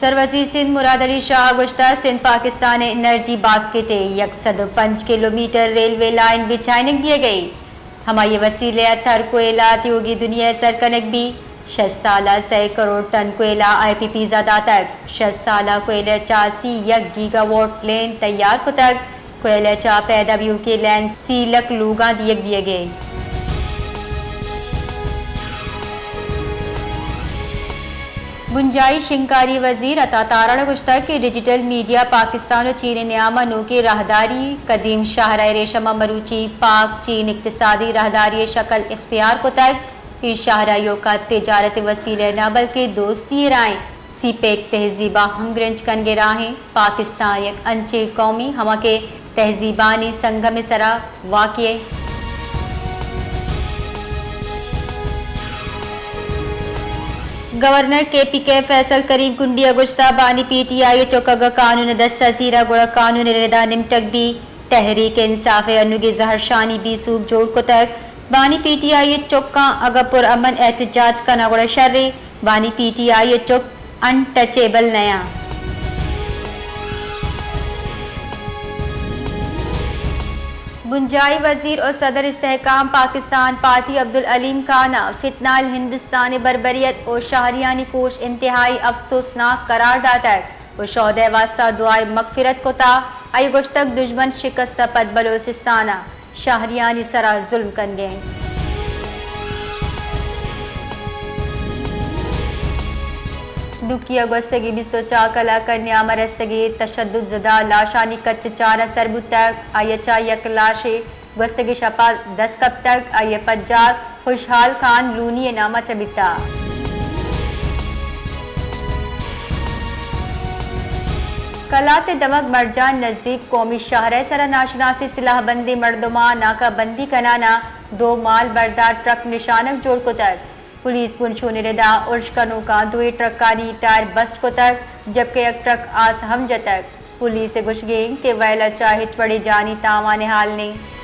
سروزیر سندھ مراد علی شاہ ءَ گوشتگ، سندھ پاکستان ءِ انرجی باسکٹ ءِ یک سد ءُ پنچ کلومیٹر ریلوے لائن بچائینگ بیگ ءَ، ہمائی ءِ وسیلہ ءَ تر کوئلہ تیوگی دنیا ءَ سر کنگ بیت۔ شش سال ءَ سئے کروڑ ٹن کوئلہ آئی پی پیز ءَ داتگ۔ شش سال ءَ کوئلہ ءِ چہ سی یک گیگا واٹ لین تیار کتگ۔ کوئلہ ءِ چہ پیدا بیوکیں لین سی لک لوگاں دیگ بیگ ءَ۔ بنجاہی شنگکاری وزیر عطا تارڑ ءَ گوشتگ کہ ڈیجیٹل میڈیا پاکستان ءُ چین ءِ نیام ءَ نوکیں راہداری، قدیم شاہراہ ریشم ءَ مروچی پاک چین اقتصادی راہداری ءِ شکل اختیار کتگ۔ اے شاہراہ ایوک ءَ تجارت ءِ وسیلہ نہ بلکیں دوستی ءِ راہیں۔ سی پیک تہذیب ءَ ہمگرنچ کنگ ءِ راہیں۔ پاکستان یک انچیں قومے ہما کہ تہذیبانی سنگم ءِ سرا واقع ءَ۔ گورنر کے پی کے فیصل کریم کنڈی ءَ گوشتگ، بانی پی ٹی آئی ءِ چک اگاں قانون ءِ دست ءَ زیرا گڑا قانون ءِ ردا نمٹگ بیت۔ تحریک انصاف ءِ انوگیں زہرشانی بے سوب جوڑ کتگ۔ بانی پی ٹی آئی ءِ چکاں اگاں پر امن احتجاج کناں گڑا شریں۔ بانی پی ٹی آئی ءِ چک انٹچیبل نیاں۔ بنجاہی وزیر ءُ صدر استحکام پاکستان پارٹی عبدالعلیم خان ءَ فتنہ الہندوستان ءِ بربریت ءُ شہریانی کوش انتہائی افسوسناک قرار داتگ ءُ شہداء ءِ واستہ دعائے مغفرت کتگ۔ آئی ءَ گوشتگ، دژمن شکست ءَ پد بلوچستان ءَ شہریانی سرا ظلم کنگ ءَ انت۔ دوکی ءَ گوستگیں بیست ءُ چار کلاک ءَ نیام ءَ رستگیں تشدد زدہ لاشانی کچ ءُ چار ءَ سر بوتگ۔ آئی ءَ چہ یک لاشے گوستگیں شپ ءَ دست کپتگ۔ آئی ءِ پجار خوشحال خان لونی ءِ نام ءَ چہ بیتگ۔ کلات ءِ دمگ مرجان نزیک قومی شاہراہ ءِ سرا ناشناسیں سلاہ بندیں مردماں ناکہ بندی کنان ءَ دو مال بردار ٹرک نشانگ جوڑ کتگ۔ پولیس بنشون ءِ ردا ارش کنوکاں دوئیں ٹرکانی ٹائر بسٹ کتگ، جبکہ یک ٹرک آس ہم جتگ۔ پولیس ءِ گوشگ انت کہ ویل ءَ چہ ہچ وڑیں جانی تاوان ءِ ہال نہ انت۔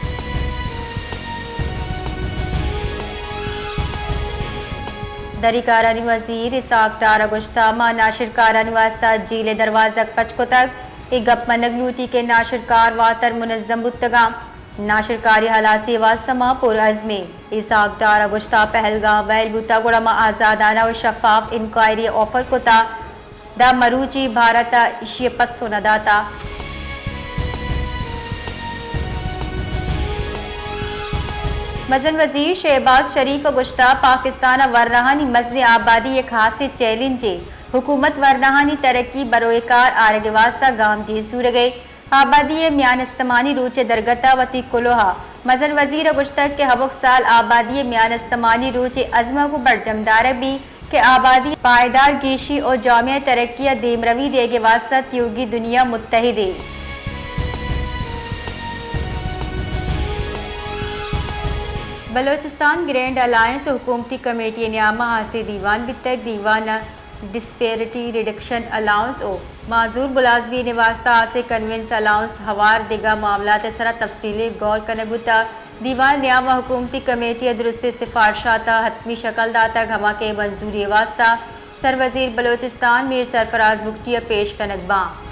دری کارانی وزیر اسحاق ڈار ءَ گوشتگ، ما ناشرکارانی واستہ جیل ءِ دروازگ پچ کتگ۔ اے گپ منگ لوٹی کہ ناشرکار واتر منظم بوتگاں۔ ناشرکاری ہلاسی ءِ واستہ ما پرعزم ایں۔ اسحاق ڈار ءَ گوشتگ، پہلگام ویل بوتگ گڑا ما آزادانہ ءُ شفاف انکوائری ءَ آفر کتگ۔ داں مروچی بھارت ءَ ایشی ءِ پسو نہ داتگ۔ مزن وزیر شہباز شریف ءَ گوشتگ، پاکستان ءِ ورناہانی مزنیں آبادی یک ہاسیں چیلنجے، حکومت ورناہانی ترقی بروئے کار آرگ ءِ واستہ گامگیج زورگ ءَ۔ آبادی ءِ میان استمانی روچ ءِ درگت ءَ وتی کلوہ ءَ مزن وزیر ءَ گوشتگ کہ ہمک سال آبادی ءِ میان استمانی روچ ءِ ازم ءَ گوں برجم دارگ بیت کہ آبادی ءِ پائیدار گیشی ءُ جامع ترقی ءَ دیمروی دیگ ءِ واستہ تیوگی دنیا متحد ایں۔ بلوچستان گرینڈ الائنس ءُ حکومتی کمیٹی ءِ نیام ءَ ہاسیں دیوان بیتگ۔ دیوان ءَ ڈسپیرٹی ریڈکشن الاؤنس ءُ معذور ملازمین ءِ واستہ ہاسیں کنوینس الاؤنس ہوار دگہ معاملات ءِ سرا تفصیلی گور کنگ بوتگ۔ دیوان ءِ نیام ءَ حکومتی کمیٹی ءَ درستیں سفارشات ءَ حتمی شکل داتگ، ہما کہ منظوری ءِ واستہ سروزیر بلوچستان میر سرفراز بگٹی ءَ پیش کنگ باں۔